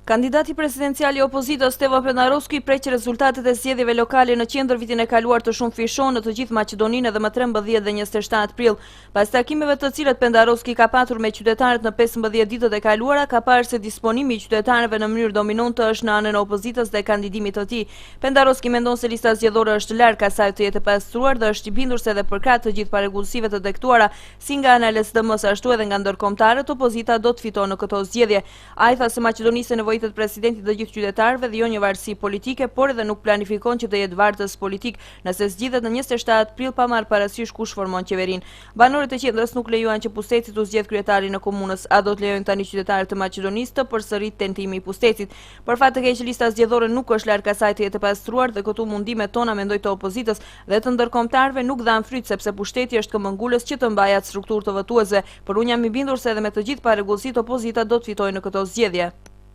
Kandidati presidencial i opozitës, Stevo Pendarovski, pret që rezultatet e zgjedhjeve lokale në qendër vitin e kaluar të shumëfishohen në të gjithë Maqedoninë edhe më 13 dhe 27 prill. Pas takimeve të cilat Pendarovski ka patur me qytetarët në 15 ditët e kaluara, ka parë se disponimi i qytetarëve në mënyrë dominante është në anën e opozitës dhe kandidimit të tij. Pendarovski mendon se lista zgjedhore është larg asaj të jetë e pastruar dhe është i bindur se edhe përkrah të gjithë parregullsive të detektuara si nga ana e LSDM-së ashtu edhe nga ndërkombëtarët, opozita do të fiton në këto zgjedhje. Ai tha se Maqedonisë i nevojitet presidenti i të gjithë qytetarëve dhe jo një varësi politike, por edhe nuk planifikon që të jetë vartës politik nëse zgjidhet në 27 prill pa marrë parasysh kush formon qeverinë. Banorët e qendrës nuk lejuan që Pusteci të zgjedhë kryetarin e komunës. A do të lejojnë tani qytetarët e Maqedonisë të përsërit tentimi i Pustecit? Për fat të keq lista zgjedhore nuk është larg asaj të jetë e pastruar dhe këtu mundimet tona mendoj të opozitës dhe të ndërkombëtarëve nuk dhanë fryt sepse pushteti është këmbëngulës që të mbajë atë strukturë të votuesve, por unë jam i bindur se edhe me të gjithë parregullsitë opozita do të fitojë në këto zgjedhje.